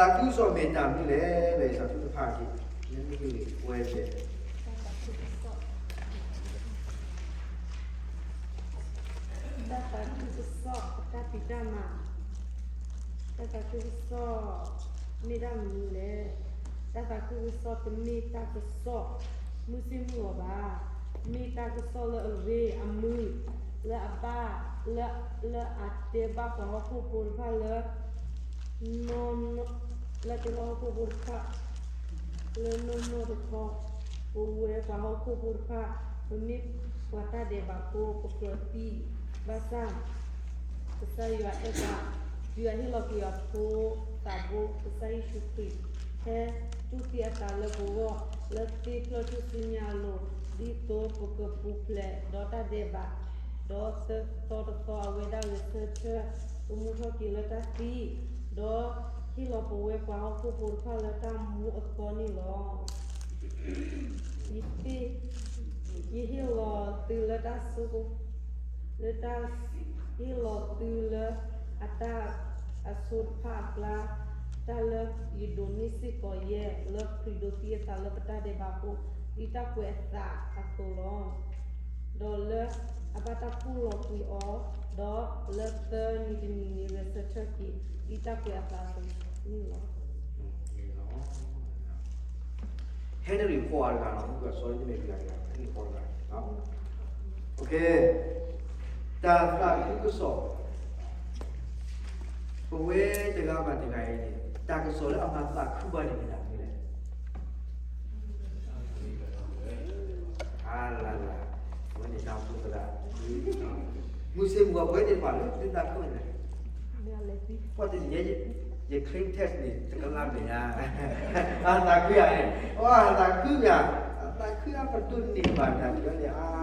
တၢ်သးခုကစီၣ်မ့ၢ်တၢ်မနုၤလဲၣ်, လၢယသးခုတဖၣ်က့ၤ, နမ့ၢ်ဝဲတဲ တၢ်သးခုကစီၣ်အတၢ်ဖံးတၢ်မၤ, တၢ်သးခုကစီၣ်မ့ၢ်တၢ်မနုၤလဲၣ်. တၢ်သးခုကစီၣ်တမ့ၢ်တၢ်ကစီၣ် မုၢ်ဆ့ၣ်မုၢ်ဂီၤဘၣ်. မ့ၢ်တၢ်ကစီၣ်လၢအရ့အမုာ်, လၢအဘၣ်, လၢ, လၢအတဲဘၣ်ပှၤဟီၣ်ခိၣ်ဖိတဖၣ်လၢ လၢတဲဘၣ်ဟီၣ်ခိၣ်ဖိတဖၣ် လၢနီၢ်နီၢ်တခီ, ပဝဲပှၤဟီၣ်ခိၣ်ဖိတဖၣ် ပမ့ၢ်ပှၤတၢ်ဒဲးဘးဖိ ပကြၢးသံ, ဘၣ်ဆၣ် ကစၢ်ယွၤအဲၣ်ပှၤ, ဒုးအဟ့ၣ်လီၤကွံာ်အဖိသးဘိ ကစၢ်ယ့ၣ်ၡူးခရံာ် ဟဲတူၢ်သံအသးလၢပဂီၢ် လၢသ့ၣ်ဖျၢၣ်ထူၣ်စုညါအလိၤ, ဒ်သိးပကပူၤဖျဲးဒီးတၢ်ဒဲးဘး, ဒီးသၢသီတသီအဝဲဒၣ်ဂဲၤဆၢထၢၣ် ပမူထီၣ်က့ၤလၢတၢ်သံ, ဒီးဟ့ၣ်လီၤပဝဲပှၤဟီၣ်ခိၣ်ဖိတဖၣ်လၢတၢ်မူအသီန့ၣ်လီၤ. ယဟ့ၣ်လီၤသုလၢတၢ်ဆိ, လၢတၢ်, ဟ့ၣ်လီၤသုလၢအတၢ်အဆိတဖၣ်အကျါ, တၢ်လၢယဒိးန့ၢ်စ့ၢ်ကီးယဲ လၢခရံာ်ဒိးသံအသးလၢပတၢ်ဒဲးဘးအဃိ, ဒ်တၢ်ကွဲးအသးအသိးလီၤ. ဒီးလၢအဘၣ်တၢ်ကူၣ်လီၤကွံာ်အီၤ, ဒီးလၢသၢနံၤတနံၤန့ၣ်ဂဲၤဆၢထၢၣ်က့ၤ ဒ်တၢ်ကွဲးအသးအသိးန့ၣ်လီၤ. Henry Ford တဂၤလီၤ, မ့ၢ်ကစီလၢမ့ၢ်တဂၤတဂၤ Henry Ford တဂၤ, တၢ်သးခုကစီၣ်, ပဝဲတဂၤဘၣ်တဂၤအံၤန့ၣ် တၢ်ကစီၣ်လၢအမၤသးခုဘၣ်န့ၣ်မ့ၢ်တၢ်မနုၤလဲၣ်. အလၢလၢ, ဝဲန့ၣ်တၢ်အိၣ်ဖှိၣ်သရၣ်, မုၢ်ဆ့ၣ်မုၢ်ဂီၤပဝဲသ့ၣ်တဖၣ်လၢသုသးခုန့ၣ်, ကွၢ်တနံၤညါ ယ claim test န့ၣ် တကလးမဲာ်ညါ, အသးခုဧါန့ၣ်, အသးခုဧါ, အသးခုဧါ ပဒိးန့ၢ်ဘၣ်တၢ်န့ၣ်, အ, န့ၢ်ဘၣ်တၢ်န့ၣ်,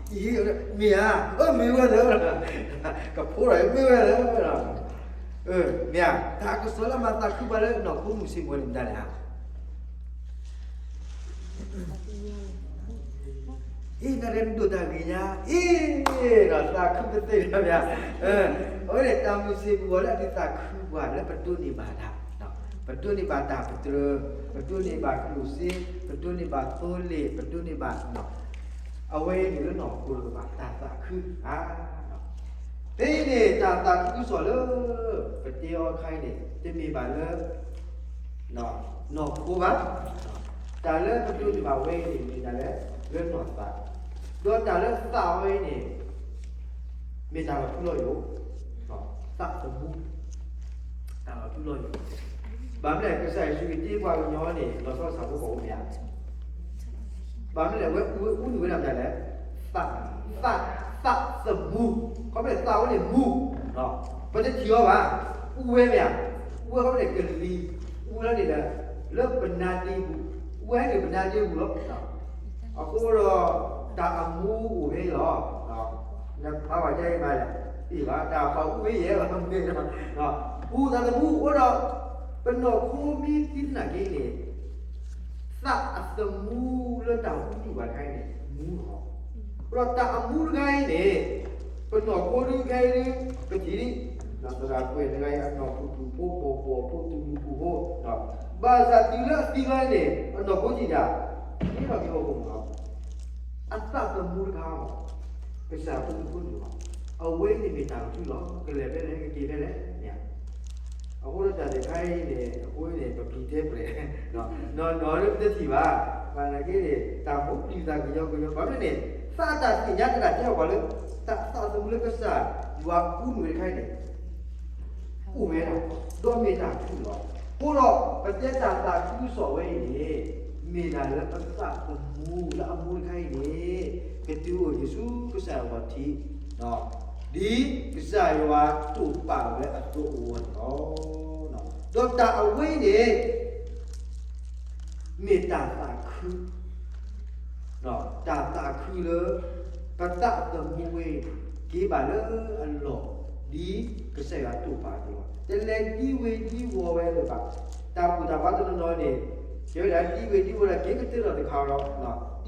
ယဟ့ၣ်မ့ၢ်ဧါ, အမ့ၢ်ဝဲလၢ, ကဖိဒီးမ့ၢ်ဝဲလၢ, မ့ၢ်ဧါ, တၢ်ကစီၣ်လၢအမၤသးခုဘၣ်လၢနီၢ်ခိမုၢ်ဆ့ၣ်မုၢ်ဂီၤန့ၣ်မတၤလဲၣ်ဧါ. အ့ နရဲၣ်ဒိၣ်တၢ်ဂ့ၤညါ, အ့, ဒီးသးခုပသ့ၣ်ညါ, အဝဲန့ၣ် တၢ်မုၢ်ဆ့ၣ်မုၢ်ဂီၤလၢအဒုးသးခုပှၤလၢပဒိးန့ၢ်ဘၣ်တၢ်, ပဒိးန့ၢ်ဘၣ်တၢ်ပတြၢၤ, ပဒိးန့ၢ်ဘၣ်ကျိၣ်စ့, ပဒိးန့ၢ်ဘၣ်သိလ့ၣ်, ပဒိးန့ၢ်ဘၣ်, အဝဲအံၤန့ၣ်လၢနီၢ်ခိတကပၤ တၢ်သးခုဧါ. ဖဲအံၤန့ၣ် တၢ်သးခုကစီၣ်လၢ ပတဲအီၤအခါအံၤန့ၣ် တမ့ၢ်ဘၣ်လၢ နီၢ်ခိဘၣ်, တၢ်လၢပဒိးန့ၢ်ဘၣ်ဝဲအံၤန့ၣ် မ့ၢ်တၢ်လၢ လၢနီၢ်သး, ဒီးတၢ်လၢသးဝဲအံၤန့ၣ် မ့ၢ်တၢ်လီၤထူလီၤယိာ်, သးသမူ, တၢ်လီၤထူလီၤယိာ်, ဘၣ်မနုၤလဲၣ် ကစၢ်ယ့ၣ်ၡူးခရံာ်တ့ပှၤကညီန့ၣ် လီၤဆီဒၣ်တၢ်ဖိကိးမ့ၢ်ဧါ. ဘၣ်မနုၤလဲၣ် ဝဲအူဝဲအူန့ၢ်ဝဲဒၣ်မတၤလဲၣ်, သး, သး, သးသမူ, ခီဖျိသးဝဲန့ၣ်မူ, ပတထံၣ်အီၤဘၣ်, အူဝဲမ့ၢ်ဧါ, အူဝဲခီဖျိန့ၣ်ကလံၤ, အူဝဲန့ၣ်ဒီး လၢပနါဒ့ပူၤ, အူဝဲန့ၣ်ပနါဒ့ပူၤလီၤ. အဃိဒီး တၢ်အမူအိၣ်ဖဲအံၤလီၤ. နဘၣ်ဝဲဒ်အံၤမးလဲၣ်, တဘၣ်တၢ်ဖးအူဝဲယဲၢ်လီၤ, အူသးသမူအိၣ်ဒီး ပနီၢ်ခိမ့ၢ်သံသနာ်က့န့ၣ် သးအသမူလၢတၢ်အူန့ၢ်ဝဲတခါအံၤန့ၣ် မူလီၤ. ဒီးတၢ်အမူတခါအံၤန့ၣ် ပနီၢ်ခိဒုးခဲအံၤဒုး ပထံၣ်ဒ် သရၣ်ကွဲးတဂၤအံၤ အနီၢ်ခိပူၤဖိ ပိာ်ပိာ်ဖိ တူၢ်မူပူၤဖိ, ဘၣ်ဆၣ်တုၤလၢအသံလီၤန့ၣ် အနီၢ်ခိထံၣ်ဒၣ် မ့ၢ်လီၤက့ၤဟီၣ်ခိၣ်မူလီၤ. အသးသမူတခါမး ကစၢ်ဖိမုၣ်ဖိန့ၣ်လီၤ. အဝဲအံၤန့ၣ်မ့ၢ်တၢ်လီၤထူလီၤ, ကလဲၤဖဲလဲၣ် ကက့ၤဖဲလဲၣ်, မ့ၢ်ဧါ. အဃိဒီးတၢ်တခါအံၤန့ၣ် အဃိန့ၣ် ပပျံၤတဲပျဲး, နီၢ်နီၢ်လၢပတထံၣ်ဘၣ်, ဘၣ်နာ်က့န့ၣ် တၢ်ဖိပျံၤသးကညီကညီ ဘၣ်မနုၤန့ၣ် သးအတၢ်သ့ၣ်ညါတဂၤတဲအီၤပှၤလၢ တၢ်သးသမူလၢကစၢ်ယွၤအူန့ၢ်ဝဲတခါအံၤန့ၣ် အိၣ်ဝဲဒၣ်, ဒီးမ့ၢ်တၢ်ထူလီၤ. အဃိဒီး ပတဲတၢ်သးခုကစီၣ်ဝဲအံၤန့ၣ် မ့ၢ်ဒၣ်လၢပသးသမူလၢအမူတခါအံၤန့ၣ် ကတုၤအိၣ်ယ့ၣ်ၡူးကစၢ်ယွၤထံး ဒ်ကစၢ်ယွၤတိာ်ပာ်ဝဲအသိးအဂီၢ်န့ၣ်လီၤ. ဒီးတၢ်အဝဲအံၤန့ၣ် မ့ၢ်တၢ်သးခု တၢ်သးခုလၢ ပသးသမူဝဲအံၤ က့ၤဘၣ်လၢအလီၢ် ဒ်ကစၢ်ယွၤတိာ်ပာ်အသိးလီၤ. တလဲၤဒံဝ့ၤဒံဝီၤဝဲလၢၤဘၣ်. တၢ်ဘူၣ်တၢ်ဘါတနီၤနီၤန့ၣ် ကဲဝဲဒၣ်ဒံဝ့ၤဒံဝီၤဒီး က့ၤကတၢၢ်လီၤတခါလီၤ. ဒ်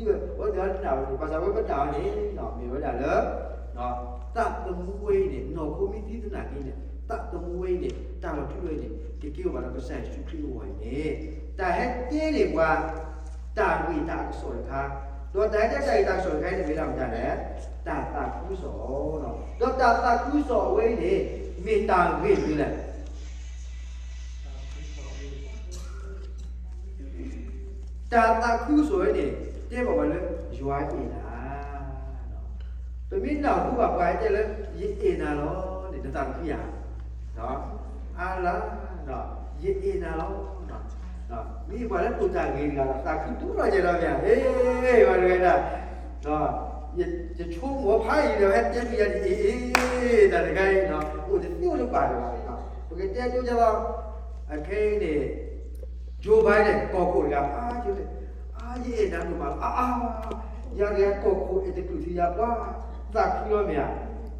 ဝဲ အဝဲသ့ၣ်တၢ်ဝဲန့ၣ် ဘၣ်ဆၣ်ဝဲပတၢ်အီၤန့ၣ် မ့ၢ်ဝဲဒၣ်လၢ သးသမူဝဲအံၤန့ၣ် နီၢ်ခိမ့ၢ်သံသနာ်က့န့ၣ် သးသမူဝဲအံၤန့ၣ် တၢ်လီၤထူလီၤယိာ်န့ၣ် ကကဲထီၣ်ဘၣ်ဒီးကစၢ်ယ့ၣ်ၡူးခရံာ်အဂီၢ်အံၤန့ၣ် တၢ်ဟဲတဲန့ၢ်ပှၤ တၢ်ဂ့ၢ်တၢ်အကစီၣ်တခါ, ဒီးတၢ်ဟဲတဲတၢ်ဂ့ၢ်တၢ်အကစီၣ်တခါအံၤန့ၣ် မ့ၢ်ဒၣ်မတၤလဲၣ်, တၢ်သးခုကစီၣ်, ဒီးတၢ်သးခုကစီၣ်အဝဲအံၤန့ၣ် မ့ၢ်တၢ်ဂ့ၢ်မနုၤလဲၣ်. တၢ်သးခုကစီၣ်ဝဲန့ၣ် တဲဘၣ်ပှၤလၢ ယွၤအဲၣ်နၤ, ပမ့ၢ်နၢ်ဟူဘၣ်ပှၤတဲလၢ ယအဲၣ်နၤလီၤန့ၣ် နသးခုဧါ, အါလၢ ယအဲၣ်နၤလီၤ, မ့ၢ်ပှၤလၢတိာ်တၢ်ဂ့ၤတဂၤဒီး သးခုဒိၣ်ထီၣ်ကဲဒီးမ့ၢ်ဧါ, ဟ့ၣ် ပှၤတဂၤဒၣ် ယဆိကမိၣ်ဖးယံာ်ဒီး ဟဲတဲမ့ၢ်ယၤဒ်အံၤ, တၢ်တခါအံၤ အိၣ်တသ့အိၣ်တဘၣ်လၢၤဘၣ်, ပကတဲဒိကလီ အခဲအံၤန့ၣ် Joe Biden ကီၢ်ခိၣ်တဂၤ အါ ယဲ အါ ယအဲၣ်နၤဒိၣ်မးလီၤ, အါ အါ ယၤတဂၤကီၢ်ခိၣ်အဲၣ်တကလုာ်ထံယၤ ပှၤသးခုလီၤမ့ၢ်ဧါ, ယတမ့ၢ်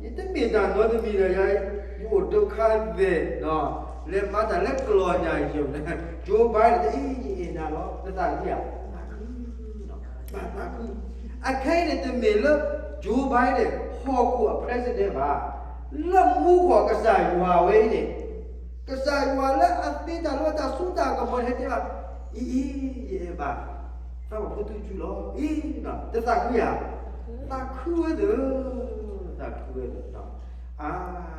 တၢ်နီတမံၤဒီး ယၤ ယအိၣ်ဒုက္ခသည် လဲၤမၤတၢ်လၢကလီၤညါယိာ် Joe Biden တအံၤ ယအဲၣ်နၤလီၤ, နသးခုဧါ, သးခု ဘၣ်သးခု, အခဲအံၤန့ၣ် တမ့ၢ်လၢ Joe Biden ဟီၣ်ခိၣ်အ president ဘၣ်, လၢမူခိၣ်ကစၢ်ယွၤဝဲအံၤန့ၣ် ကစၢ်ယွၤလၢအသ့တၢ်လၢတၢ်စိတၢ်ကမီၤန့ၣ် ဟဲတဲဘၣ်, အံၤ အံၤ ယအဲၣ်ဘၣ် သးဘၣ်ဖိသုစုလီၤ, အံၤ တသးခုဧါ, သးခုဝဲသ့ၣ်, သးခုဝဲသ့ၣ်, အါ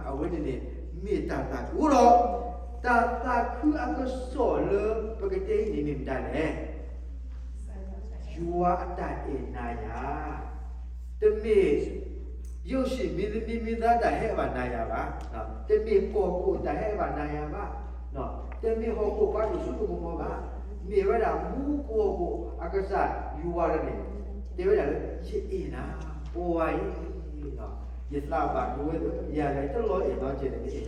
အဝဲန့ၣ်န့ၣ် မ့ၢ်တၢ်သးခုအိၣ်ဒီး တၢ်သးခုအကစီၣ်လၢပကတဲအံၤန့ၣ် မ့ၢ်မတၤလဲၣ်. ယွၤအတၢ်အဲၣ်နၤယၤ, တမ့ၢ် ယိၤၡံၣ် မ့ၢ်သမံမ့ၢ်သါတၢ်ဟဲဘၣ်နၤယၤဘၣ်, တမ့ၢ်ကီၢ်ခိၣ်တၢ်ဟဲဘၣ်နၤယၤဘၣ်, တမ့ၢ်ဟီၣ်ခိၣ်ပှၤဒိၣ်စိဒိၣ်ကမီၤဘၣ်, မ့ၢ်ဝဲဒၣ်မူခိၣ်ဟီၣ်ခိၣ်အကစၢ်ယွၤလၢန့ၣ် တဲဝဲဒၣ်လၢ ယအဲၣ်နၤ, ပှၤအံၤ ယသးဘၣ်ဒိဝဲသ့ၣ် ယၤတဂၤတလီၤအဲၣ်နီတစဲးန့ၣ် နအဲၣ်ယၤနီၤ,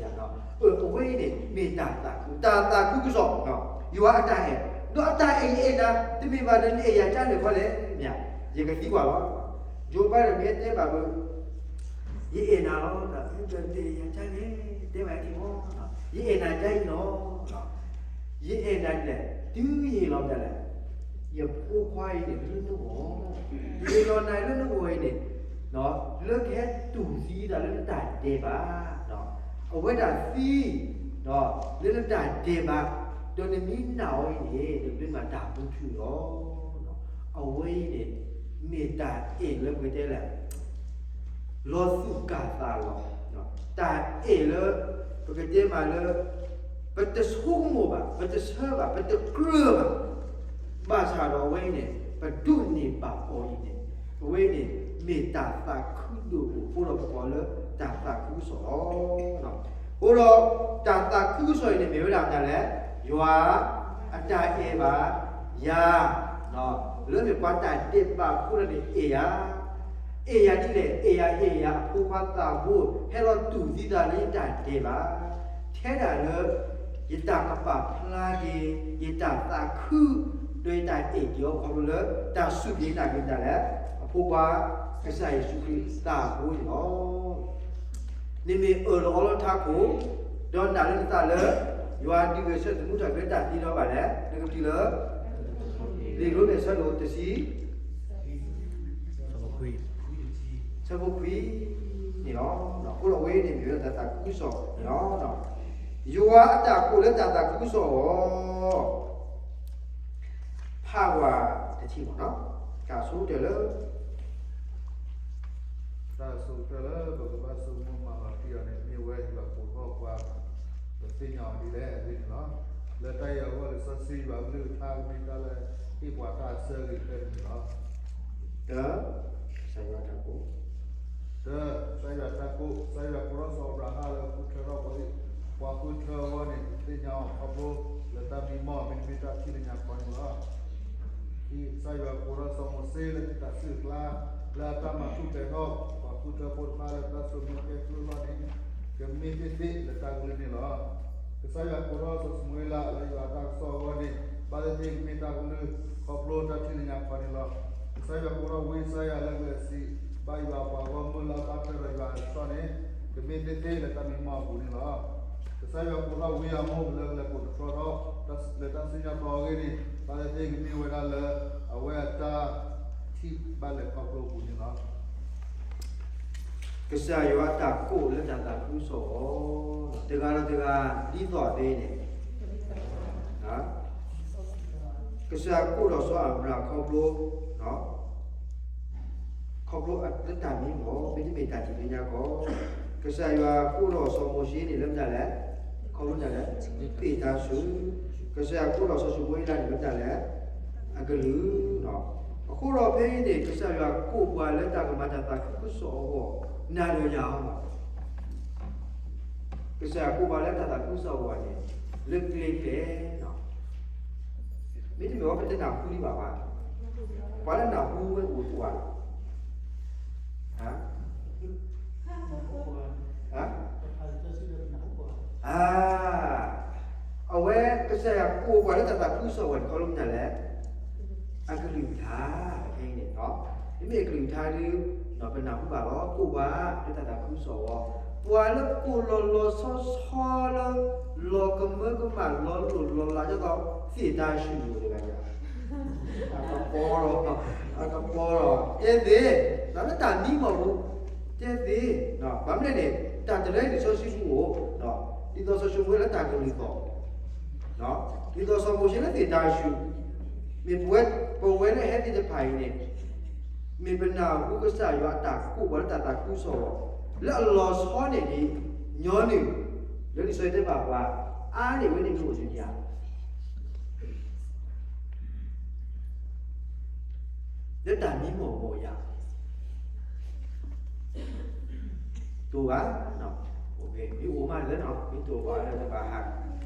အဝဲအံၤန့ၣ် မ့ၢ်တၢ်သးခု တၢ်သးခုကစီၣ်, ယွၤအတၢ်အဲၣ်, ဒီးအတၢ်အဲၣ်ယအဲၣ်နၤ တမ့ၢ်ဘၣ်ဒီးနအဲၣ်ယၤကါလဲၣ်ခီလဲၣ်, မ့ၢ် ယကသံကွၢ်လီၤ, ယိၤဘါဒီးမ့ၢ်တဲဘၣ်ဒီး ယအဲၣ်နၤလီၤ, ဒီးနအဲၣ်ယၤကါလဲၣ်, တဲဘၣ်အံၤမ့ၢ် ယအဲၣ်နၤကါအံၤလီၤ, ယအဲၣ်နၤဒ်လဲၣ်, တုၤယဟ့ၣ်လီၤဒ်လဲၣ် ယဖိခွါအံၤန့ၣ် လၢနဂီၢ်, ယဟ့ၣ်လီၤနၤလၢနဂီၢ်အံၤန့ၣ်, လၢကဟဲတူၢ်သံသးလၢနတၢ်ဒဲးဘး, အဝဲဒၣ်သံ လၢနတၢ်ဒဲးဘး, ဒီးနမ့ၢ်နာ်အီၤအံၤန့ၣ် နဘျုးနတၢ်ပူၤဖျုးလီၤ. အဝဲအံၤန့ၣ် မ့ၢ်တၢ်အဲၣ်လၢပကတဲလၢ လီၤသူၣ်ကၢ်သးလီၤ, တၢ်အဲၣ်လၢ ပကတဲမးလၢ ပတဆိကမိၣ်ဘၣ်, ပတဆၢဘၣ်, ပတကြၢးဘၣ်, ဘၣ်ဆၣ်ဒီးအဝဲအံၤန့ၣ် ပဒိးန့ၢ်ဘၣ်အီၤအံၤန့ၣ် အဝဲအံၤန့ၣ် မ့ၢ်တၢ်သးခုဒိၣ်ဒိၣ်အဃိဒီး ပကိးလၢတၢ်သးခုကစီၣ်လီၤ. အဃိဒီး တၢ်သးခုကစီၣ်အံၤန့ၣ် မ့ၢ်ဝဲဒၣ်မတၤလဲၣ်, ယွၤအတၢ်အဲၣ်ဘၣ်ယၤ, လၢမ့ၢ်ပှၤတၢ်ဒဲးဘးအဃိဒီးန့ၣ်အဲၣ်ယၤ, အဲၣ်ယၤဒ်လဲၣ်, အဲၣ်ယၤ ဟ့ၣ်ယၤအဖိခွါသးဘိ ဟဲလီၤတူၢ်သံသးလၢယတၢ်ဒဲးဘး, ထဲဒၣ်လၢ ယတၢ်ကပာ်ဖျါက့ၤ ယတၢ်သးခု ဒီးယတၢ်အဲၣ်က့ၤအီၤခီဖျိလၢ တၢ်စူၢ်က့ၤနာ်က့ၤတၢ်လၢ အဖိခွါ ကစၢ်ယ့ၣ်ၡူးခရံာ်သးဘိန့ၣ်လီၤ. နမ့ၢ်အၢၣ်လီၤအီလီၤထးခိၣ်, ဒီးနာ်လၢနသးလၢ ယွၤဒုးဂဲၤဆၢထၢၣ်သမူထီၣ်က့ၤတၢ်သံဒီးဘၣ်လဲၣ်, နကတုၤလၢ လံာ်ရိမ့ၤအဆၢဒိၣ်တဆံ ဆၢဖိခွံန့ၣ်လီၤ. အဃိဒီးအဝဲအံၤန့ၣ်မ့ၢ်ဝဲဒၣ်တၢ်သးခုကစီၣ်န့ၣ်လီၤ. ယွၤအတၢ်ကိးလၢတၢ်သးခုကစီၣ်အဂီၢ် ဖးဝဲတထံၣ်မ့ၢ်နီၤ, တၢ်ဆိကတၢၢ်လၢ တၢ်ဆိကတၢၢ်လၢပကဘၣ်ဆိကမိၣ်မၤလီၤတံၢ်အီၤန့ၣ် မ့ၢ်ဝဲယွၤကိးထီၣ်ပှၤ ပသ့ၣ်ညါအီၤဒ်လဲၣ်အဂ့ၢ်န့ၣ်လီၤ. လၢတၢ်အံၤအဂီၢ် လံာ်စီဆှံယွၤအကလုၢ်ကထါကမ့ၢ်တၢ်လၢဟ့ၣ်ပှၤတၢ်ဆၢဂ့ၤဖဲန့ၣ်လီၤ. တၢ် ကစၢ်ယွၤတၢ်ကိး တၢ် ကစၢ်ယွၤတၢ်ကိး, ကစၢ်ယွၤကိးထီၣ်စီၤအၤဘြၤဟၣ်လၢဃုထၢထီၣ်ပှၤ, ပှၤဃုထၢအဂီၢ်န့ၣ် သ့ၣ်ညါအီၤခီဖျိလၢတၢ်မံမီၢ်မ့တမ့ၢ်တၢ်ထံၣ်လၢညါခီန့ၣ်လီၤ. ကစၢ်ယွၤကိးထီၣ်စီၤမိၤၡ့လၢတၢ်စူၢ်တၢ်နာ် လၢအတၢ်မၤထူၣ်ဖျဲးထီၣ် ပှၤဃုထၢဖိတဖၣ်လၢတၢ်စိာ်မူကဲကုၢ်အလီၢ်န့ၣ် ကမ့ၢ်သ့ၣ်သ့ၣ်လၢတၢ်ကလုၢ်န့ၣ်လီၤ. ကစၢ်ယွၤကိးထီၣ်စီၤၡမူၤအ့လးလၢယွၤအတၢ်ကစီၣ်အဂီၢ်န့ၣ် ဘၣ်သ့ၣ်သ့ၣ်ကမ့ၢ်တၢ်ကလုၢ်ခီဖျိတၢ်ထံၣ်လၢညါခီန့ၣ်လီၤ. ကစၢ်ယွၤကိးထီၣ်ဝံယၡါယၤလၢကလဲၤစံး ဘၣ်ယွၤအပှၤဂီၢ်မုၢ်လၢအဘၣ်ထွဲဒီးယွၤအကစီၣ်န့ၣ် ကမ့ၢ်သ့ၣ်သ့ၣ်လၢတၢ်မံမီၢ်အပူၤန့ၣ်လီၤ. ကစၢ်ယွၤကိးထီၣ်ဝံအမိၢ်လၢကလဲၤကိးတတြီထီၣ် လၢတၢ်စံၣ်ညီၣ်တီအဂ့ၢ်န့ၣ် ဘၣ်သ့ၣ်သ့ၣ်ကမ့ၢ်ဝဲဒၣ်လၢအဝဲအတၢ်ထံၣ်ဘၣ်လဲၤခီဖျိအပူၤန့ၣ်လီၤ. ကစၢ်ယွၤအတၢ်ကိးလၢတၢ်သးခုကစီၣ်အဂီၢ်, တဂၤဒီးတဂၤ ဒ်သိးအသ့န့ၣ်, ကစၢ်ယွၤကိးထီၣ်စီၤအၤဘြၤဟၣ်ခီဖျိ ခီဖျိလၢတၢ်မံမီၢ် မ့တမ့ၢ်တၢ်ထံၣ်လၢညါကီး, ကစၢ်ယွၤကိးထီၣ်စီၤမိၤၡ့န့ၣ်လၢမတၤလဲၣ်, ခီဖျိမတၤလဲၣ်, သ့ၣ်တၤဆှုၣ်, ကစၢ်ယွၤကိးထီၣ်စီၤၡမူၤအ့လးန့ၣ်လၢမတၤလဲၣ်, အကလုၢ်, အဃိဒီးဖဲအံၤန့ၣ် ကစၢ်ယွၤကိးပှၤလၢတၢ်ကမၤတၢ်သးခုကစီၣ်အဂီၢ် နၤဒီးယၤအဂီၢ် ကစၢ်ယွၤကိးပှၤလၢတၢ်သးခုကစီၣ်အဂီၢ်န့ၣ် လၢကျဲကျဲ, မ့တမ့ၢ်ဝဲပတနၢ်ဟူဒံးဘၣ်ဘၣ်, ပှၤလၢနၢ်ဟူဝဲအိၣ်တအိၣ်ဧါ, အဝဲကစၢ်ယွၤကိးပှၤလၢတၢ်သးခုကစီၣ်အဂီၢ်န့ၣ် ခီဖျိမတၤလဲၣ်, အကလုၢ်ကထါ, ခဲအံၤန့ၣ်, မ့မ့ၢ်အကလုၢ်ကထါဒီး ပနၢ်ဟူဘၣ်လီၤ, ကိးပှၤလၢတၢ်သးခုကစီၣ်အဂီၢ်, ပှၤလၢကိးလီၤလီၤဆီဆီလၢ လီၤကမၢကမၣ်လီၤလိၢ်လီၤလး ဒ်သိးသ့ၣ်တၤဆှုၣ်တဂၤ, အကပီၤလီၤ, အကပီၤလီၤ, တဲသ့, လၢတၢ်မံမီၢ်ပူၤ, တဲသ့, ဘၣ်မနုၤလဲၣ်န့ၣ် တၢ်တလၢလံာ်စီဆှံပူၤအိၣ်, ဒ်သိးစီၤၡမူၤအ့လၢတၢ်ကလုၢ်သီၣ် ဒ်သိးစီၤမိၤၡ့လၢသ့ၣ်တၤဆှုၣ်, မ့ၢ်ပဝဲ, ပဝဲလၢဟဲသ့ၣ်တဖၣ်အံၤန့ၣ်, မ့ၢ်ပနၢ်ဟူကစၢ်ယွၤအတၢ်ကိးပှၤလၢတၢ်သးခုကစီၣ်အဂီၢ်, လၢအလီၤဆီန့ၣ်ဒ် ညီနုၢ်, လၢလံာ်စီဆှံတဲဘၣ်ပှၤ, အါန့ၢ်ဝဲန့ၣ်မ့ၢ်အိၣ်တယၤ လၢတၢ်မံမီၢ်ပူၤယၤ, တအိၣ်ဘၣ်, မ့ၢ်အိၣ်မးလၢ မ့ၢ်တအိၣ်ဘၣ်လၢ ပဘၣ်ဟး,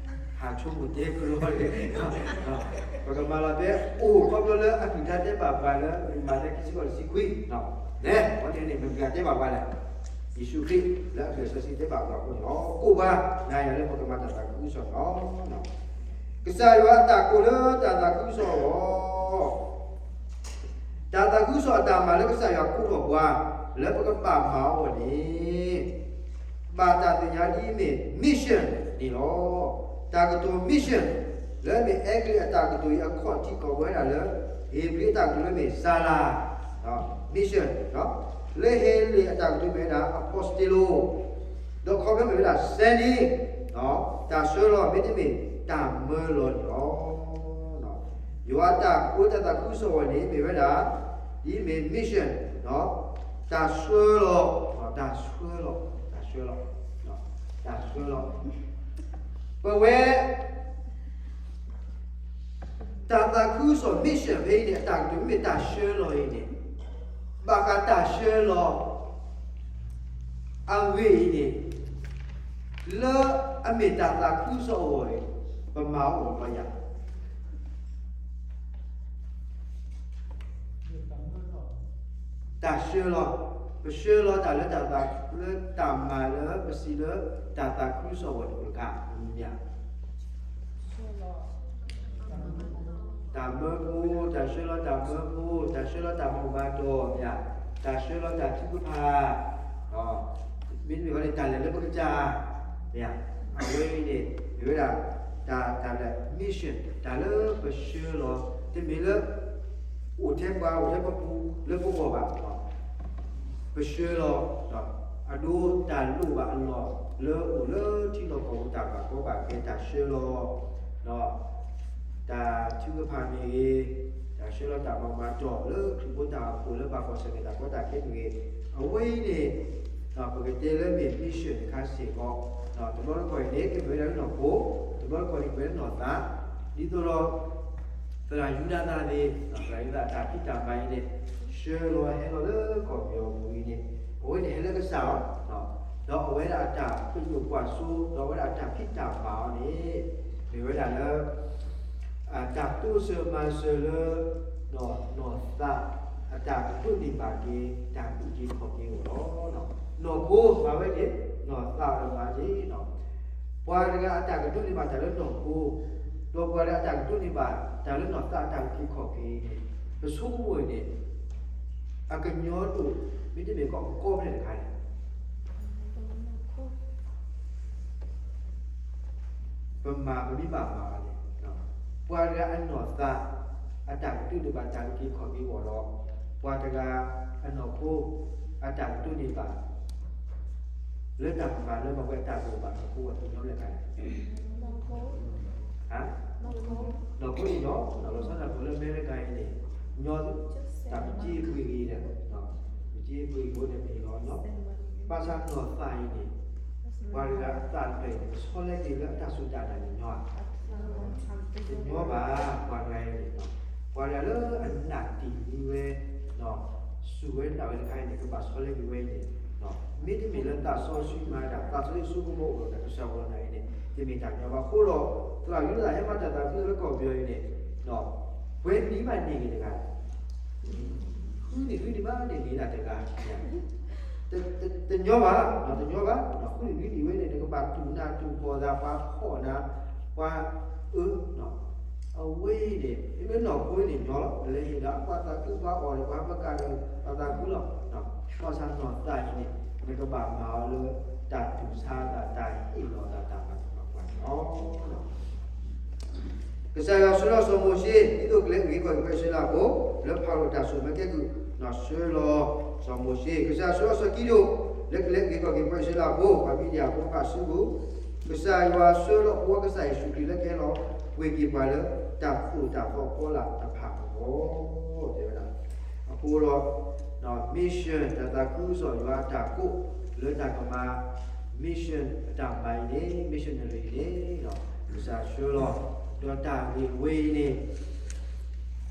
ဟးဆိကမိၣ်တဲကလီလၢ, ပကမၤလီၤတဲအိၣ်ခီဖျိလၢအကလုၢ်ကထါတဲဘၣ်ပှၤလၢ မၤသဲခံဆံဃိးတဆံခွံ, လဲၤ, အဝဲန့ၣ်န့ၣ် ပကတဲဘၣ်ပှၤလဲၣ်, ယ့ၣ်ၡူးခရံာ်လၢအကလုၢ်စီဆှံတဲဘၣ်ပှၤအဃိန့ၣ်လီၤ. ကိးပှၤ, နၤယၤလၢပကမၤတၢ်သးခုကစီၣ်လီၤ. ကစၢ်ယွၤအတၢ်ကိးလၢတၢ်သးခုကစီၣ်အဂီၢ် တၢ်သးခုကစီၣ်အတၢ်မၤလၢကစၢ်ယွၤကိးထီၣ်ပှၤ လၢပကဘၣ်မၤအီၤအဂီၢ်န့ၣ်, ဘၣ်တၢ်သ့ၣ်ညါဒ်အမ့ၢ် mission န့ၣ်လီၤ. တၢ်ကတိၤ mission လၢအမ့ၢ်အဲကလံးအတၢ်ကတိၤအံၤ အခီၣ်ထံးခီၣ်ဘိဝဲဒၣ်လၢ ဧ့ၤဘြံၤအတၢ်ကတိၤလၢမ့ၢ် စၤလၤ mission, လၢဟ့လ့ၣ်အတၢ်ကတိၤမ့ၢ်ဝဲဒၣ် အပီၣ်စတ့လိ, ဒီးခီဖျိမ့ၢ်ဝဲဒၣ် sending, တၢ်ဆှၢလီၤ မ့တမ့ၢ်တၢ်မၢလီၤန့ၣ်လီၤ. ယွၤအတၢ်ကိးလၢတၢ်သးခုကစီၣ်အဂီၢ်န့ၣ် မ့ၢ်ဝဲဒၣ် ဒ်အမ့ၢ် mission, တၢ်ဆှၢလီၤ, တၢ်ဆှၢလီၤ, တၢ်ဆှၢလီၤ, တၢ်ဆှၢလီၤ, ပဝဲ တၢ်သးခုကစီၣ် mission ဖဲအံၤန့ၣ် အတၢ်ကတိၤမ့မ့ၢ်တၢ်ဆှၢလီၤအံၤန့ၣ်, ဘၣ်ဃးတၢ်ဆှၢလီၤ အဂ့ၢ်အံၤန့ၣ်, လၢအမ့ၢ်တၢ်သးခုကစီၣ်အဂီၢ်န့ၣ်, ပမၤအီၤလီၤယၤ တၢ်ဆှၢလီၤ, ပဆှၢလီၤတၢ်လၢတၢ်သး, လၢတၢ်မၤလၢပစံးလၢတၢ်သးခုကစီၣ်အဂီၢ်န့ၣ်တခါ, တၢ်မၢဖိ, တၢ်ဆှၢလီၤတၢ်မၢဖိ, တၢ်ဆှၢလီၤတၢ်မၤမၤတီၢ်, တၢ်ဆှၢလီၤတၢ်ထုကဖၣ်, မ့တမ့ၢ်ဘၣ်န့ၣ် တၢ်လဲၤလၢပကစၢ်, အဝဲအံၤန့ၣ် မ့ၢ်ဝဲဒၣ် တၢ်, တၢ်လၢ mission, တၢ်လၢပဆှၢလီၤ, တမ့ၢ်လၢ အိၣ်ထဲပှၤ အိၣ်ထဲပပူၤလၢပဂီၢ်ဘၣ်, ပဆှၢလီၤ, အဒိတၢ်လိၣ်ဘၣ်အလီၢ်လၢအိၣ်လၢထံလီၢ်ကီၢ်ပူၤ တၢ်ဘၣ်ကီဘၣ်ခဲ တၢ်ဆှၢလီၤ, တၢ်ထုကဖၣ်မ့ၢ်ဂ့ၤ, တၢ်ဆှၢလီၤတၢ်မၤမၤတီၢ်လၢခရံာ်ဖိတၢ်အိၣ်ဖှိၣ်လၢဘၣ်ကွၢ်ဆၢၣ်မဲာ်တၢ်ကီတၢ်ခဲမ့ၢ်ဂ့ၤ, အဝဲအံၤန့ၣ် ပကတဲလၢမ့ၢ် mission တခါစ့ၢ်ကီး, တဘျီတခီၣ်အံၤန့ၣ် ကမ့ၢ်ဝဲဒၣ်လၢနီၢ်ခိ, တဘျီတခီၣ်န့ၣ် ကမ့ၢ်ဝဲဒၣ်လၢနီၢ်သး, ဒ်သိးဒီး သရၣ်ယူဒၤသၣ်န့ၣ်, သရၣ်ယူဒၤသၣ်အတၢ်ဖံးတၢ်မၤအံၤန့ၣ် ဆှၢလီၤဟဲလီၤလၢကီၢ်ပယီၤပူၤအံၤန့ၣ်, အဝဲန့ၣ်ဟဲလၢကစၢ်လီၤ, ဒီးအဝဲဒၣ်အတၢ်ပညိၣ်ကွၢ်စိ ဒီးအဝဲဒၣ်အတၢ်ဖံးတၢ်မၤအီၤန့ၣ် မ့ၢ်ဝဲဒၣ်လၢ တၢ်တိစၢၤမၤစၢၤလၢ နီၢ်သးအတၢ်ကဒိးန့ၢ်ဘၣ်က့ၤ တၢ်အုၣ်က့ၤခီၣ်က့ၤအဂီၢ်လီၤ. နီၢ်ခိမၤဝဲန့ၣ် နီၢ်သးအီၤမၤန့ၣ်လီၤ. ပှၤတဂၤအတၢ်ကဒိးန့ၢ်ဘၣ်တၢ်လၢနီၢ်ခိ, ဒီးပှၤတဂၤအတၢ်ကဒိးန့ၢ်ဘၣ်တၢ်လၢနီၢ်သးအတၢ်အုၣ်က့ၤခီၣ်က့ၤန့ၣ် ပဆိကမိၣ်န့ၣ် အကညီဒိၣ် မ့တမ့ၢ်ကီးကီဖျၢၣ်တခါန့ၣ် ပမၤပမ့ၢ်ဘၣ်မၤအီၤန့ၣ်, ပှၤတဂၤအနီၢ်သး အတၢ်ကဒိးန့ၢ်ဘၣ်တၢ်အုၣ်က့ၤခီၣ်က့ၤအဂီၢ်ဒီး ပှၤတဂၤအနီၢ်ခိ အတၢ်ကဒိးန့ၢ်ဘၣ် လၢတၢ်ကမၤလၢပဝဲတၢ်ဒိၣ်ဘၣ်အဃိ ပှၤသူၣ်ညီဖျဲၣ်ကါန့ၣ် ဟါ, နီၢ်ခိန့ၣ်ညီ, လီၤဆီဒၣ်တၢ်လၢအမဲရကၤအံၤန့ၣ် ညီ, တၢ်ပက့ပှ့ၤဂ့ၤဒီး, ပက့ပှ့ၤဂ့ၤန့ၣ်မ့ၢ်လီၤညီ, ဘၣ်ဆၣ်နီၢ်သးအံၤန့ၣ် ပှၤတဂၤအသးတဖျၢၣ်အံၤန့ၣ် ပဆီလဲက့ၤလၢအတၢ်စူၢ်တၢ်နာ်န့ၣ်ညီဧါ, တညီဘၣ်, ပှၤတဂၤအံၤန့ၣ် ပှၤတဂၤလၢအနာ်တ့ၢ်န့ၢ်ဝဲ စူၢ်ဝဲနာ်ဝဲတခါအံၤန့ၣ် ကဘၣ်ဆီလဲက့ၤဝဲအံၤန့ၣ်, မ့တမ့ၢ်လၢသးစီဆှံမၤတၢ် သးစီဆှံဆိကမိၣ်အိၣ်ဒီးတၢ်ကစၢ်အိၣ်ဒီးနၤအံၤန့ၣ် တမ့ၢ်တၢ်ညီဘၣ်. အဃိဒီး သရၣ်ယူဒၤဟဲမၤတၢ်သးခုလၢကီၢ်ပယီၤအံၤန့ၣ်, ပှဲၤနံၣ်ဘၣ်န့ၢ်ဂ့ၤတဂၤ ဃုနံၣ်ဃုနံၣ်ဘၣ်န့ၢ်ဂ့ၤဒၣ်တဂၤ, တညီဘၣ်, တညီဘၣ်, ဃုနံၣ်နွံနံၣ်ဝဲန့ၣ် နကဘၣ်တူၢ်နၤတူၢ်ဖှီၣ်သး ပှၤဖှီၣ်နၤ, ပှၤအၢ, အဝဲအံၤန့ၣ် မ့မ့ၢ်နီၢ်ခိန့ၣ်ညီလီၤ, ပလဲၤဟ့ၣ်ဒီးပှၤသးခု ပှၤအီၣ်ဒီးပှၤပကးဒီးပှၤသးခုလီၤ. ဘၣ်ဆၣ်နီၢ်သးအံၤန့ၣ် နကဘၣ်မၤအီၤလၢ တၢ်တူၢ်ဆါသး တၢ်ဟ့ၣ်လီၤသး တၢ်မၤသပှၢ်ပှၢ်န့ၣ်လီၤ. ကစၢ်ယွၤဆှၢလီၤစီၤမိၤၡ့ ဒ်သိးကလဲၤဂ့ၤကီၢ်ဂ့ၤပှၤအံၣ်စရ့လးဖိ လၢဖၤရိၤတၢ်စိာ်မၢကဲကုၢ်, ဆှၢလီၤစီၤမိၤၡ့. ကစၢ်ယွၤဆှၢလီၤစီၤကံဒိၣ် လၢကလဲၤဂ့ၤကီၢ်ဂ့ၤပှၤအံၣ်စရ့လးဖိ ပှၤမံၤဒယၣ်ဖိဘၣ်အစုပူၤ, ကစၢ်ယွၤဆှၢလီၤပဝဲကစၢ်ယ့ၣ်ၡူးခရံာ် လၢကဟဲလီၤပှ့ၤက့ၤပှၤလၢ တၢ်သိၣ်တၢ်သီအဖီလာ်တဖၣ်အဂီၢ် တဲဝဲဒၣ်. အဃိဒီး mission တၢ်သးခုကစီၣ်ယွၤအတၢ်ကိး လၢတၢ်ကမၤ mission အတၢ်မၤအံၤန့ၣ် missionary အံၤန့ၣ် ကစၢ်ဆှၢလီၤ ဒီးတၢ်ဂ့ၢ်ဝဲအံၤန့ၣ်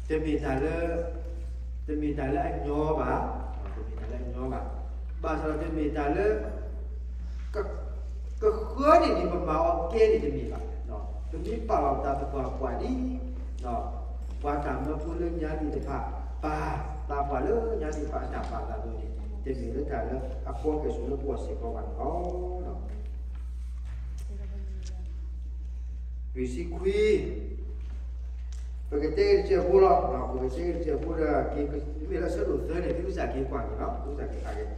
တမ့ၢ်တၢ်လၢ တမ့ၢ်တၢ်လၢအညီဘၣ်, တမ့ၢ်တၢ်လၢအညီဘၣ်, ဘၣ်ဆၣ်ဒီးတမ့ၢ်တၢ်လၢ ကဃၢန့ၢ်ဒံးပမၤအီၤကဲန့ၣ်တမ့ၢ်ဘၣ်. ပမ့ၢ်ပာ်လီၤပသးသပှၢ်ပှၢ်ဒ် ပှၤတၢ်မၢဖိလၢညါဒံးတဖၣ် ပာ်သးပှၢ်လၢညါဒံးတဖၣ်အတၢ်ပာ်သးအသိးန့ၣ် တမ့ၢ်လၢတၢ်လၢအကီကဲၣ်ဆိးလၢပဂီၢ်စ့ၢ်ကီးဘၣ်န့ၣ်လီၤ. လွံၢ်ဆံခွံ ပကတဲက့ၤတစဲးဖိလီၤ. ပကတဲက့ၤတစဲးဖိဒီး မ့ၢ်လၢအဆၢဒိၣ်သၢန့ၣ် သုကစၢ်က့ၤကွၢ်က့ၤလီၤ, သုကစၢ်က့ၤဖးက့ၤ.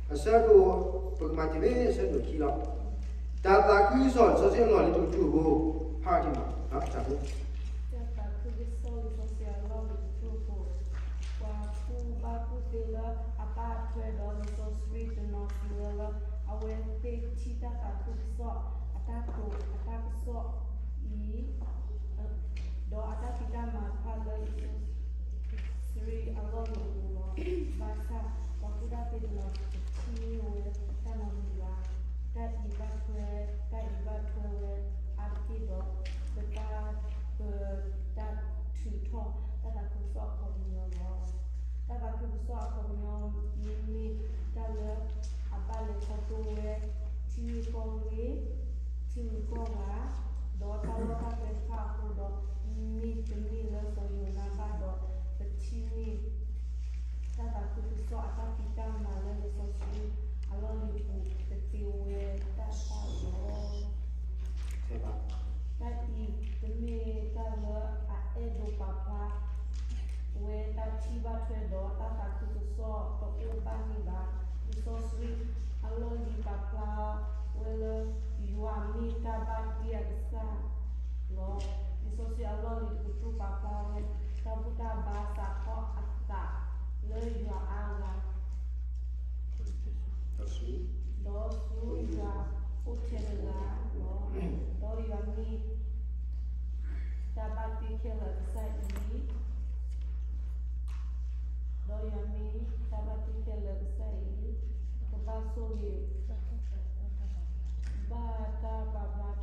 အဆၢဒိၣ် ပကမၤတ့ၢ်မ့ၢ်အဆၢဒိၣ်ခံလီၤ. တၢ်သးခုကစီၣ် လံာ်စီဆှံအလီၢ်လံၤတကတြူၢ်ဖိ ဖးထံၣ်မး, တၢ်သးခု တၢ်သးခုကစီၣ် လံာ်စီဆှံအလီၢ်လံၤတကတြူၢ်ဖိ, ပှၤကူၣ်ဘၣ်ကူၣ်သ့လၢအဘၣ်ထွဲဒီးလံာ်စီဆှံတနီၤစံးဝဲလၢ အဝဲသ့ၣ်ထံၣ်တၢ်သးခုကစီၣ် အတၢ်တိာ်အတၢ်ကစီၣ်အံၤ ဒီးအတၢ်ဖံးတၢ်မၤတဖၣ်လၢလံာ်စီဆှံအလီၢ်လံၤပူၤလီၤ. ဘၣ်ဆၣ် ပှၤကူၣ်ဘၣ်ကူၣ်သ့တနီၤတထံၣ်န့ၢ်ဝဲတၢ်နီတမံၤဘၣ်. တၢ်အံၤဘၣ်ထွဲ, တၢ်အံၤဘၣ်ထွဲဝဲအါတက့ၢ်ဒီး ပတၢ်ပၢတၢ်ထုးထီၣ်တၢ်သးခုကစီၣ်အခီပညီလီၤ. တၢ်သးခုကစီၣ်အခီပညီ မ့မ့ၢ်တၢ်လၢအဘၣ်လဲၤခီဖျိဝဲ ထံဂုၤကီၢ်ဂၤ, ထံဂုၤကီၢ်ဂၤ, ဒီးတၢ်လီၢ်တၢ်ကျဲတဖၣ်အဃိဒီး မ့တမ့ၢ်လၢစီၤယိၤနါဘၣ်ဒီး ပထံၣ်န့ၢ် တၢ်သးခုကစီၣ်အတၢ်ဖံးတၢ်မၤလၢလံာ်စီဆှံအလီၢ်လံၤပူၤ တသ့ဝဲဒၣ်တၢ်လီၤ. တၢ်အံၤတမ့ၢ်တၢ်လၢအအဲၣ်ဒိးပာ်ဖျါ ဝဲတၢ်ထံၣ်ဘၣ်ထွဲဒီးတၢ်သးခုကစီၣ်တအိၣ်ဘၣ်န့ၣ်ဘၣ်. လံာ်စီဆှံအလီၢ်လံၤပာ်ဖျါဝဲလၢ ယွၤမ့ၢ်တၢ်ဘၣ်တ့အကစၢ်လီၤ. လံာ်စီဆှံအလီၢ်လံၤတကတြူၢ်ပာ်ဖျါဝဲ တၢ်ဘူၣ်တၢ်ဘါစးထီၣ်အသးလၢယွၤအါဂၤ ဒီးဆူယွၤအိၣ်ထဲတဂၤလီၤ. ဒီးယွၤမ့ၢ် တၢ်ဘၣ်တ့ခဲလၢာ်အကစၢ်အံၤ, ဒီးယွၤမ့ၢ်တၢ်ဘၣ်တ့ခဲလၢာ်အကစၢ်အံၤ, ကဘၣ်ဆိၣ်ဂ့ၤ ဘၣ်တၢ်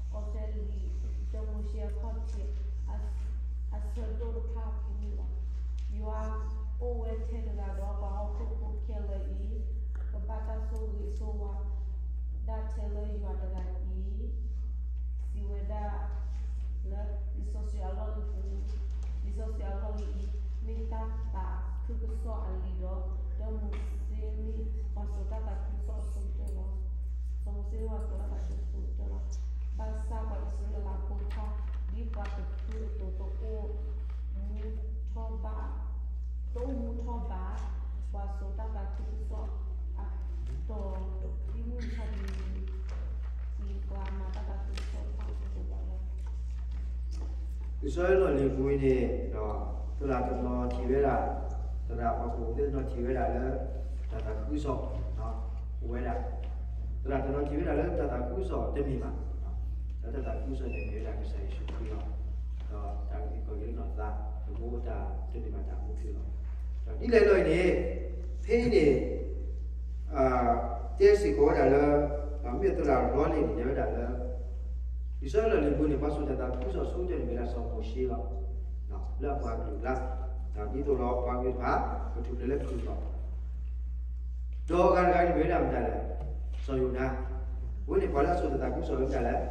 ပာ်ဖျါထီၣ်အီၤဖဲလံာ်စီၤမိၤၡ့အခီၣ်ထံး အဆၢဒိၣ်တဖၣ်အပူၤန့ၣ်လီၤ. ယွၤအိၣ်ဝဲထဲတဂၤဒီးပှၤဟီၣ်ခိၣ်ဖိခဲလၢာ်အံၤ, ကဘၣ်တၢ်ဆိၣ်ဂ့ၤဆိၣ်ဝါဒၣ်ထဲလၢယွၤတဂၤအံၤ စံးဝဲဒၣ်လၢလံာ်စီဆှံအလီၢ်လံၤပူၤ, လံာ်စီဆှံအလီၢ်လံၤအံၤ မ့ၢ်တၢ်သးခုကစီၣ်အလံာ်ဒီး ဒီးစီၤမိၤၡ့မ့ၢ်ပှၤစိာ်တၢ်သးခုကစီၣ်အဆိကတၢၢ်လီၤ. စီၤမိၤၡ့မ့ၢ်ပှၤစိာ်တၢ်သးခုကစီၣ်အဆိကတၢၢ်လီၤ. ဘၣ်ဆၣ်ပှၤအံၣ်စရ့လးဖိတဖၣ် ဒ်ပှၤတဖုအသိး တအိၣ်မူထီၣ်ဘး တအိၣ်မူထီၣ်ဘး ပှၤစိာ်တၢ်သးခုကစီၣ်အတီၤ ဒ်မုၢ်မဆါတနံၤအံၤ ပှၤမၤတၢ်သးခုကစီၣ်တဖၣ်အသိးဘၣ်လီၤ. လံာ်စီဆှံအလီၢ်လံၤပူၤအံၤန့ၣ် သရၣ်တနီၤထံၣ်ဝဲဒၣ်, သရၣ်ပှၤကူၣ်သ့ၣ်တနီၤထံၣ်ဝဲဒၣ်လၢ တၢ်သးခုကစီၣ် အိၣ်ဝဲဒၣ်, သရၣ်တနီၤထံၣ်ဝဲဒၣ်လၢတၢ်သးခုကစီၣ်တမ့ၢ်ဘၣ်, ဒီးတၢ်သးခုကစီၣ်န့ၣ်မ့ၢ်ဝဲဒၣ်ကစၢ်ယ့ၣ်ၡူးခရံာ်လီၤ. ဒီးတၢ်အုၣ်က့ၤခီၣ်က့ၤလၢနီၢ်သး တမ့ၢ်တၢ်ဒိးန့ၢ်ဘၣ်တၢ်မူထူလီၤ. ဒီးဒ်လဲၣ်လီၤအံၤန့ၣ်, ဖဲအံၤန့ၣ် တဲစ့ၢ်ကီးဝဲဒၣ်လၢ မ့ၢ်သရၣ်ရီလ့ၣ်န့ၣ် တဲဝဲဒၣ်လၢ လံာ်စီဆှံလီၢ်လံၤပူၤန့ၣ် ပှၤစိာ်တၢ်သးခုကစီၣ်ဆိကတၢၢ်န့ၣ်မ့ၢ်ဒၣ်စီၤမိၤၡ့လီၤ. လၢအပှၤကလုာ်အကျါ, ဒ်သိးဒီးပှၤကလုာ်တဖၣ် ကထူၣ်ဖျဲးလၢခရံာ်လီၤ. ဒီးအဂၤတဂၤန့ၣ်မ့ၢ်ဝဲဒၣ်မတၤလဲၣ်, စီၤယိၤနါ, အဝဲန့ၣ်ပှၤလၢအစိာ်တၢ်သးခုကစီၣ်လၢမတၤလဲၣ်,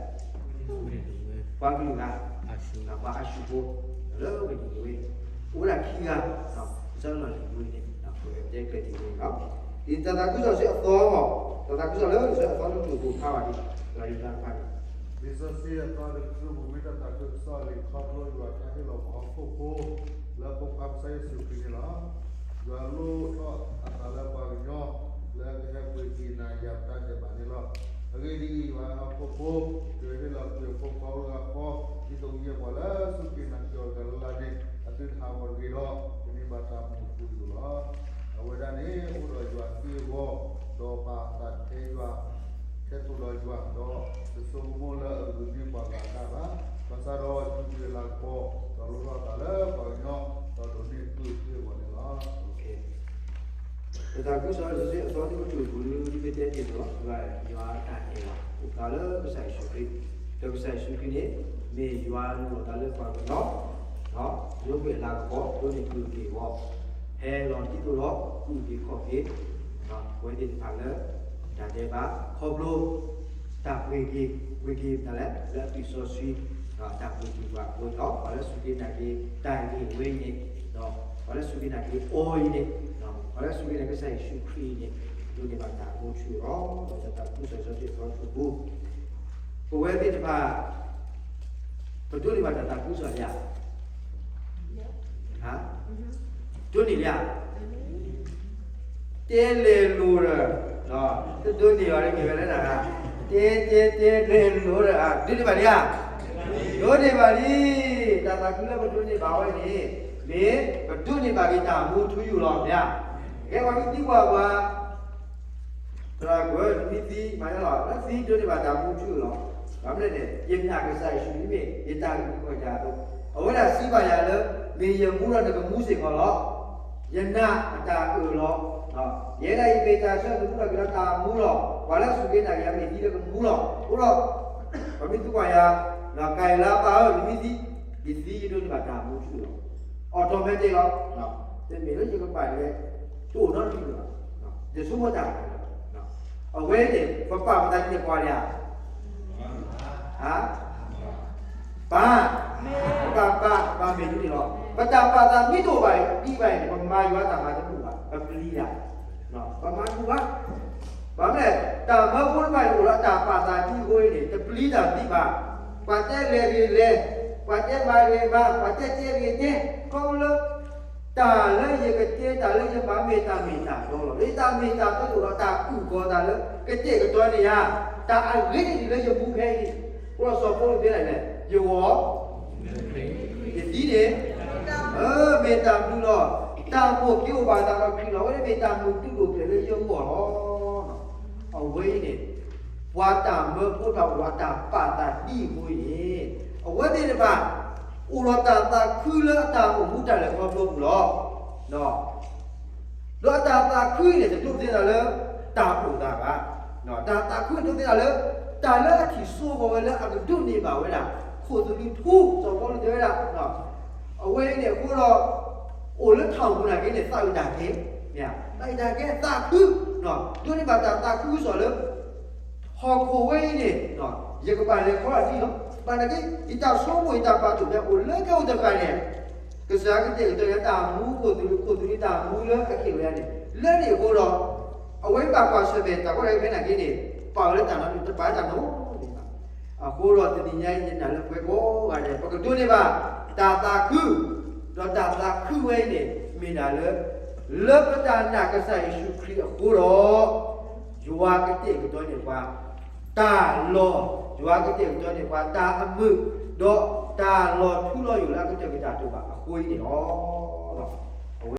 ပှၤကလုာ်ဂၤ, ပှၤအၤၡူၢ်ဖိ, လၢဝ့ၢ်နံၤနဝ့, အိၣ်ဝဲဒၣ်ခံဂၤ, လံာ်စီဆှံလီၢ်လံၤပူၤန့ၣ် ပကတဲကျဲၤတ့ၢ်န့ၣ်လီၤ. ဒ်တၢ်သးခုကစီၣ်စ့ၢ်အသီ, တၢ်သးခုကစီၣ်လၢလံာ်စီဆှံအသီတကတြူၢ်ပူၤဖးဘၣ်ဒံး, လံာ်စီဆှံအသီတကတြူၢ်ပူၤ မ့ၢ်တၢ်သးခုကစီၣ်လံာ်ခီဖျိယွၤတၢ်ဟ့ၣ်လီၤပှၤဟီၣ်ခိၣ်ဖိ လၢဖိခွါကစၢ်ယ့ၣ်ၡူးခရံာ်န့ၣ်လီၤ. ယွၤလိၣ်ထီၣ်အသးလၢပှၤကညီ လၢကဟဲပှ့ၤက့ၤနၤယၤပတၢ်ဒဲးဘးန့ၣ်လီၤ. အဂ့ၢ်ဒ်အံၤ, ယွၤဟ့ၣ်လီၤကွံာ်အဖိခွါအိၣ်လၢအဃီ, ဒ်သိးကယဲၢ်ပှၤလၢအစူၢ်က့ၤနာ်က့ၤအီၤတဂၤလၢ်လၢ်န့ၣ် အသုတဟးဂီၤတဂ့ၤဒီး ကန့ၢ်ဘၣ်တၢ်မူထူယိာ်လီၤ. အဝဲဒၣ်န့ၣ်အိၣ်ဒီးယွၤသံအဂီၢ်, ဒီးပာ်အသးထဲယွၤ, ထဲသိးဒီးယွၤ, ဒီးတဆိကမိၣ်လၢအဂုၤန့ၢ်ပှၤဂၤအတၢ်ဘၣ်. ဘၣ်ဆၣ်ဒီးစူၢ်က့ၤအလၤကပီၤ, ဒီးလိၣ်ထီၣ်အသးလၢပှၤကညီ, ဒီးဒိးန့ၢ်အကျိၣ်အစ့အဂီၢ်န့ၣ်လီၤ. ပတၢ်သးခုကစီၣ်လၢလံာ်စီဆှံအသီတကတြူၢ်ပူၤ ဒ်ပတဲတ့ၢ်န့ၣ်လီၤ, ယွၤအတၢ်အဲၣ်လီၤအိၣ်သးလၢကစၢ်ယ့ၣ်ၡူးခရံာ်, ဒီးကစၢ်ယ့ၣ်ၡူးခရံာ်န့ၣ် မ့ၢ်ယွၤလိၣ်အသးလၢပှၤကညီ, ဒီးစူၢ်က့ၤအလၤကပီၤ ဒိးန့ၢ်ကျိၣ်စ့အဂီၢ်, ဟဲလီၤဒ်သိးဒီးအုၣ်က့ၤခီၣ်က့ၤ ပဝဲသ့ၣ်တဖၣ်လၢ တၢ်ဒဲးဘးခီဖျိ တၢ်ပှ့ၤက့ၤ, ပှ့ၤက့ၤမတၤလဲၣ်, လၢအသွံၣ်စီဆှံ, တၢ်ပှ့ၤက့ၤပှၤအဃိန့ၣ်လီၤ. ပှၤလၢစူၢ်က့ၤနာ်က့ၤတၢ်ဂ့ၢ်ဝဲအံၤန့ၣ်, ပှၤလၢစူၢ်က့ၤနာ်က့ၤအီၤအံၤန့ၣ်, ပှၤလၢစူၢ်က့ၤနာ်က့ၤကစၢ်ယ့ၣ်ၡူးခရံာ်အံၤန့ၣ် ဒိးန့ၢ်ဘၣ်တၢ်မူထူလီၤ. ဒီးတၢ်သးခုကစီၣ်လံာ်စီဆှံအသီတကတြူၢ်ပူၤ ပဝဲသ့ၣ်တဖၣ် ပဒိးန့ၢ်ဘၣ်တၢ်သးခုကစီၣ်လံဧါ, ဒိးန့ၢ်လံဧါ, တဲလဲၤလိၤဒီး, တဒိးန့ၢ်ဘၣ်ဒီးမ့ၢ်ဝဲလၢတၢ်ဂၤ, တဲတဲတဲလဲၤလိၤဒီး ဒိးန့ၢ်ဘၣ်လံဧါ, ဒိးန့ၢ်ဘၣ်လံ. တၢ်သးခုလၢပဒိးန့ၢ်ဘၣ်ဝဲန့ၣ် မ့ၢ်ပဒိးန့ၢ်ဘၣ်က့ၤတၢ်မူထူယိာ်လီၤ မ့ၢ်ဧါ. ကဲပှၤမ့ၢ်သံကွၢ်ပှၤ သရၣ်ကွၢ် နမ့ၢ်သံမၤညါလီၤ လၢသံဒိးန့ၢ်ဘၣ်တၢ်မူထူလီၤ. ဘၣ်မနုၤလဲၣ်န့ၣ် ယနာ်ကစၢ်ယ့ၣ်ၡူးမ့မ့ၢ် ယတၢ်ဂ့ၢ်ကီၢ်ယၤအသိး, အဝဲဒၣ်စံးဘၣ်ယၤလၢ မ့ၢ်ယမူဒီးနကမူစ့ၢ်ကီးလီၤ. ယနာ်အတၢ်အၢၣ်လီၤ. ယဲဒၣ်အံၤမ့ၢ်တၢ်ဆၢနမူထီၣ်က့ၤဒီးတၢ်မူလီၤ. ပှၤလၢအစူၢ်က့ၤနာ်က့ၤယၤမ့ၢ်သံလၢကမူလီၤ. အဃိဒီး ပှၤမ့ၢ်သံကွၢ်ယၤ ကၤယၤလၢအပၢ်ဧၢ နမ့ၢ်သံ ယသံယဒိးန့ၢ်ဘၣ်တၢ်မူထူလီၤ. automatic လီၤ. တမ့ၢ်လၢယကပာ်လၢ တအိၣ်နီတမံၤဘၣ်. ယဆိကမိၣ်တၢ် အဝဲန့ၣ် ပပာ်ပသးဒ်န့ၣ်ကွၢ်လံဧါ. ဟါ, ပာ်, ပပာ်ပသး ပမ့ၢ်ဒ်န့ၣ်လီၤ. ပတၢ်ပာ်သးမ့ၢ်တအိၣ်ဘၣ်ဒံးဘၣ်အံၤန့ၣ် ပမၤယွၤတၢ်မၤတမုာ်ဘၣ်, ပပျံၤတၢ်, ပမၤတမုာ်ဘၣ်. ဘၣ်မနုၤလဲၣ်, တၢ်မၢဖိတဖၣ်န့ၣ် အိၣ်ဒီးတၢ်ပာ်သးဒ်အဃိန့ၣ် တပျံၤတၢ်သံဘၣ်. ပှၤတဲလဲၤဂ့ၤလဲၤ, ပှၤတဲမၤဂ့ၤမၤ, ပှၤတဲတဲဂ့ၤတဲ, ခီဖျိလၢ တၢ်လၢယကတဲ တၢ်လၢယမၤမ့ၢ်တၢ်မ့ၢ်တၢ်တီလီၤ. လၢတၢ်မ့ၢ်တၢ်တီန့ၣ်ဒီး တၢ်အုၣ်ကီၤသးလၢ ကတဲာ်ကတီၤန့ၣ်ယၤ, တၢ်အဂ့ၤန့ၣ်လၢယမူဖဲအံၤ, အဃိဒီးစီၤပီလူးတဲဒ်လဲၣ်, ယဂီၢ် ယသံန့ၣ် မ့ၢ်တၢ်ဘျုးလီၤ. တၢ်မိၣ်က့ၤအိၣ်ဘၣ်သးဒီးခရံာ်လီၤ. အဝဲန့ၣ်မ့ၢ်တၢ်မုာ်တုၤဒိၣ်ဖျဲးလၢယဂီၢ်လီၤ. အဝဲအံၤန့ၣ် ပှၤတၢ်မၢဖိတဖၣ်အိၣ်ဒီးတၢ်ပာ်သးဒ်အဃိန့ၣ် အဝဲသ့ၣ်တဖၣ် အိၣ်ဒီးတၢ်သးခုလၢအတၢ်အိၣ်မူတၢ်လဲၤခီဖျိအပူၤလီၤ. ဒီးအတၢ်သးခုအံၤန့ၣ် တဒိးသ့ၣ်ညါလၢ တၢ်အိၣ်သးဘၣ်. တၢ်သးခုဒိးသ့ၣ်ညါလၢ တၢ်လၢအထံၣ်ဆိကီးဝဲလၢအကဒိးန့ၢ်ဘၣ်ဝဲဒၣ် ခိၣ်သလုးထူ, စီၤပီလူးတဲဝဲဒၣ် အဝဲအံၤန့ၣ်အဃိဒီး အိၣ်လၢထးပူၤနာ်က့န့ၣ် သးအုးတၢ်ကဲ, သးအုးတၢ်ကဲသးခု, ဒိးန့ၢ်ဘၣ်တၢ်သးခုကစီၣ်လၢ ဟီၣ်ခိၣ်ဝဲအံၤန့ၣ် ယကဘၣ်လဲၤခီလီၤတံၢ်လီၤ. ဘၣ်နာ်က့ ယတၢ်ဆိကမိၣ်ယတၢ်ပာ်ဒိၣ်ဖဲအိၣ်လၢကဲအိၣ်တဃၣ်န့ၣ် ကစၢ်ကတဲာ်ကတီၤယၤတၢ်မူခိၣ်သလုး, ခိၣ်သလုးတၢ်မူလၢအက့ၣ်ဝဲန့ၣ် လၢန့ၣ်အဃိဒီး အဝဲဘၣ်ကွၢ်ဆၢၣ်မဲာ်တၢ်ကီတၢ်ခဲဖဲနာ်က့န့ၣ် ပာ်ဝဲလၢတၢ်နီတမံၤ တပာ်လၢတၢ်နီတမံၤဘၣ်. အဃိဒီးတနံၤညါအံၤ ယနာ်လၢပဝဲကိးဂၤဒဲး ပကဒိးန့ၢ်ဘၣ် တၢ်သးခု, ဒီးတၢ်သးခုဝဲအံၤန့ၣ် မ့ၢ်ဒၣ်လၢ လၢပတၢ်နာ်ကစၢ်ယ့ၣ်ၡူးခရံာ်အဃိဒီး ယွၤကတဲာ်ကတီၤန့ၢ်ပှၤ တၢ်လီၢ်, ယွၤကတဲာ်ကတီၤန့ၢ်ပှၤတၢ်အမုာ်, ဒီးတၢ်လီၤထူလီၤယိာ်လၢအကတၢၢ်ကတၢၢ်တအိၣ်ဘၣ်အဃိအံၤန့ၣ်လီၤ.